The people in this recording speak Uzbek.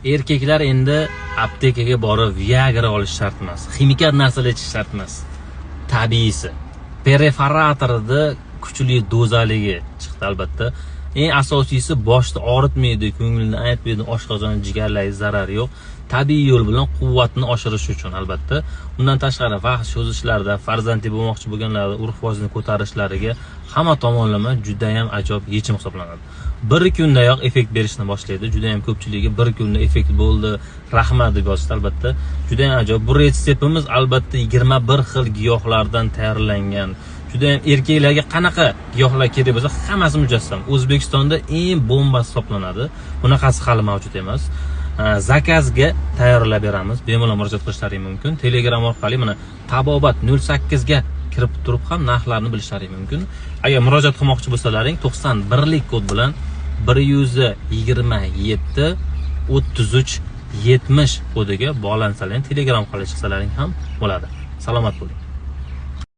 Erkaklar endi aptekaga borib Viagra olish shart emas, ximikat narsalar ichish shart emas. Tabiiysi. Perforatorda kuchli dozaligi chiqdi albatta. Eng asosiysi boshni og'ritmaydi, ko'ngilni aytmaydi, oshqozon, jigarlarga zarari yo'q. Tabiiy yo'l bilan quvvatni oshirish uchun albatta. Undan tashqari vaqt cho'zishlarda, farzandli bo'lmoqchi bo'lganlarda urug' foizini ko'tarishlariga hamma tomonlama juda ham ajoyib yechim hisoblanadi. Bir kundayoq effekt berishni boshlaydi. Juda ham ko'pchiligi bir kunda effekt bo'ldi, rahmat deb yozishdi albatta. Juda ham ajoyib. Bu retseptimiz albatta 21 xil giyohlardan tayyorlangan. Juda ham erkaklarga qanaqa giyohlar kerak bo'lsa, hammasi mujassam. O'zbekistonda eng bombasi hisoblanadi. Bunaqasi hali mavjud emas. Zakazga tayyorlab beramiz. Bemalol murojaat qilishlaring mumkin. Telegram orqali mana tabobat 08 ga kirib turib ham narxlarni bilishlaring mumkin. Agar murojaat qilmoqchi bo'lsalaring, 91lik kod bilan 127 33 70 kodiga bog'lansalaring, Telegram orqali chiqsalaring ham bo'ladi. Salomat bo'ling.